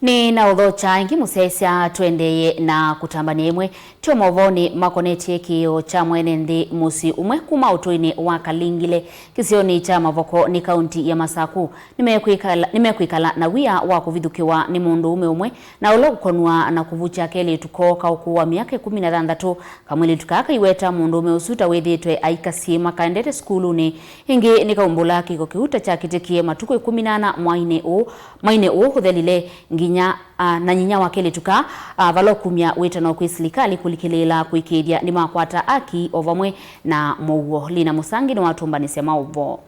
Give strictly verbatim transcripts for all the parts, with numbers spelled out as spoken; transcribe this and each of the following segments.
Nĩ na ũthokya ĩngĩ mũsyaĩĩsya, tũendee na kũtambany'a ĩmwe. Tyo maũvoonĩ makonetye kĩĩo kya mwene nthĩ, mũsyĩ ũmwe kuma ũtũinĩ wa Kalingile kĩsionĩ kya Mavoko nĩ kaunti ya Masaku nĩmekwĩkala, nĩmekwĩkala na wia wa kũvithũkĩwa nĩ mũndũũme ũmwe, na ũla ũkonwa na kũvukya kelĩtu koo ka ũkũũ wa myaka ĩkũmi na thanthatũ. Kamwĩlĩtu kaa kaiweta mũndũũme ũsu ta wĩthĩĩtwe aika syĩma kaendete sukulunĩ. Ĩngĩ nĩkaumbũla kĩko kĩu ta kyakĩtĩkie matukũ ĩkũmi na ana mwainĩ ũũ, mwainĩ ũũ ũthelile, nginya, a, na nyinya wa kelĩtu kaa, a, vala ũkumya wĩtano kwĩ silikalĩ kũlikĩlĩĩla kũĩkĩĩthya nĩmakwata aki o vamwe na mũuo. Lina Mũsangi nĩwatũmbanĩsya maũvoo.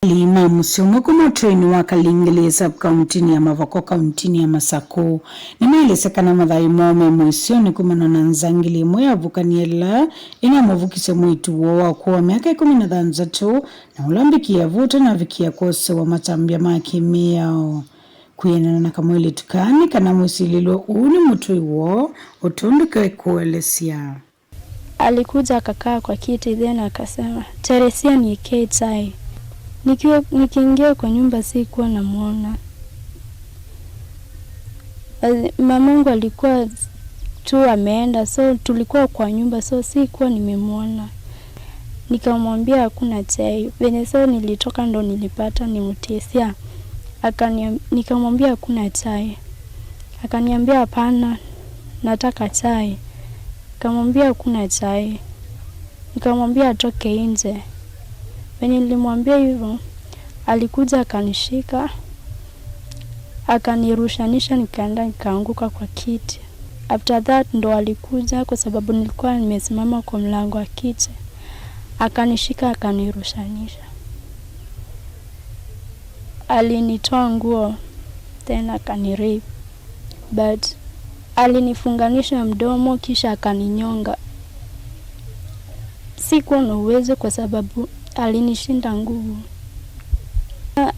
Aĩkali ma mũsyĩ ũmwe kuma ũtũinĩ wa Kalingile sub-kauntinĩ ya Mavoko, kauntinĩ ya Masaku, nĩmaelesya kana mathayũ moo me mũisyonĩ kumana na nzangili ĩmwe yavukanie ĩla ĩnamũvukisye mwĩĩtu woo wa ũkũũ wa myaka ĩkũmi na thanthatũ, na ũla mbikĩe vu ũtanavikĩa kwosewa matambya ma kĩmĩao. Kwĩanana na kamwĩlĩtu kaa, nĩ kana mwĩsilĩlwe ũũ nĩ mũtũi woo, ũtũndũ kekũelesya. Alikuja akakaa kwa kiti, then akasema, "Teresia, niekee chai." Nikiwa, nikiingia kwa nyumba, sikuwa namwona. Eh, mamangu alikuwa tu ameenda, so tulikuwa kwa nyumba, so sikuwa nimemwona. Nikamwambia hakuna chai. Venye sasa nilitoka ndo nilipata ni Mutesia. Akaniam-, nikamwambia hakuna chai. Akaniambia, "Hapana, nataka chai." Nikamwambia, "Hakuna chai." Nikamwambia atoke nje. Venye nilimwambia hivyo, alikuja akanishika, akanirushanisha, nikaenda nikaanguka kwa kiti. After that ndo alikuja, kwa sababu nilikuwa nimesimama kwa mlango wa kiti. Akanishika, akanirushanisha. Alinitoa nguo, tena akanirape. But alinifunganisha mdomo kisha akaninyonga. Sikuwa na uwezo kwa sababu alinishinda nguvu.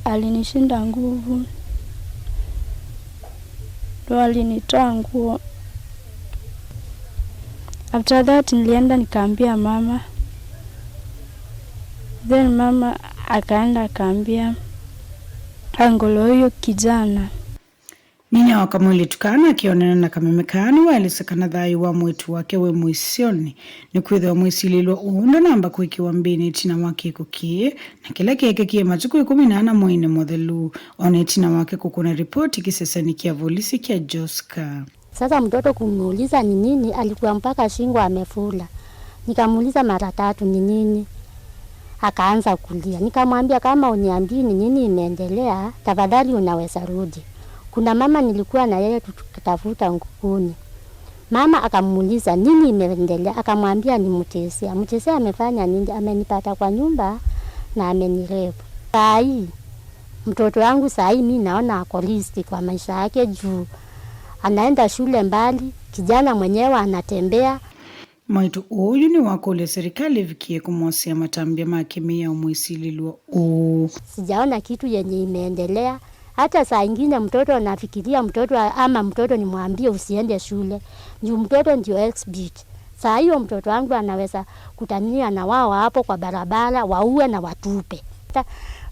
Alinishinda nguvu. Ndo alinitoa nguo. After that nilienda nikaambia mama. Then mama akaenda akaambia uncle huyu kijana. Nyinya wa kamwĩlĩtu kaa nake onene na kameme kaa nĩwaelesya kana thayũ wa mwĩĩtu wake wĩ mũisyonĩ, nĩkwĩthĩwa mwĩsilĩlwa ũũ ndanamba kũĩkĩwa mbĩnĩ ĩtina wa kĩko kĩĩ, na kĩla kyeekĩkie matukũ ĩkũmi na ana mweinĩ mũthelu, o na ĩtina wake kũkũna ripoti kĩsesenĩ kya volisi kya Joska. Sasa mtoto kumuuliza ni nini, alikuwa mpaka shingo amefula. Nikamuuliza mara tatu ni nini, akaanza kulia. Nikamwambia, "Kama uniambii ni nini imeendelea, tafadhali unaweza rudi." Kuna mama nilikuwa na yeye tukitafuta kuni. Mama akamuuliza, "Nini imeendelea?" Akamwambia, "Ni Mutesia." "Mutesia amefanya nini?" "Amenipata kwa nyumba na amenirape." Saa hii, mtoto wangu saa hii mi naona ako risk kwa maisha yake juu anaenda shule mbali, kijana mwenyewe anatembea. Mwĩĩtu ũyũ nĩwakũlya serikali ĩvikĩe kũmwosea matambya ma kĩmĩao mwĩsilĩlwa ũũ. Sijaona kitu yenye imeendelea. Hata saa ingine mtoto anafikiria mtoto a-, ama mtoto nimwambie usiende shule. Juu mtoto ndio exhibit. Saa hiyo mtoto wangu anaweza kutania na wao hapo kwa barabara, waue na watupe. Hata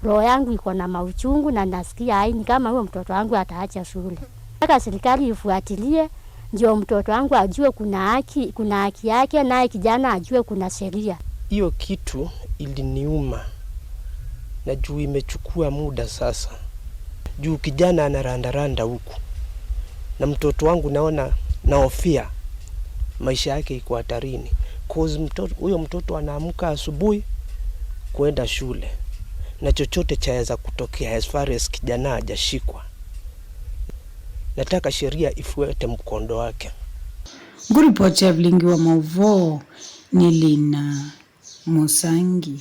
roho yangu iko na mauchungu na nasikia ai ni kama huyo mtoto wangu ataacha shule. Nataka serikali ifuatilie, ndio mtoto wangu ajue kuna haki, kuna haki yake, naye kijana ajue kuna sheria. Hiyo kitu iliniuma, na juu imechukua muda sasa. Juu kijana anarandaranda huku. Na mtoto wangu naona, nahofia maisha yake iko hatarini. Cause mtoto, huyo mtoto anaamka asubuhi kuenda shule. Na chochote chaweza kutokea as far as kijana hajashikwa. Nataka sheria ifuate mkondo wake. Nguripoti ya vilingi wa mauvoo nĩ Lina Mũsangi.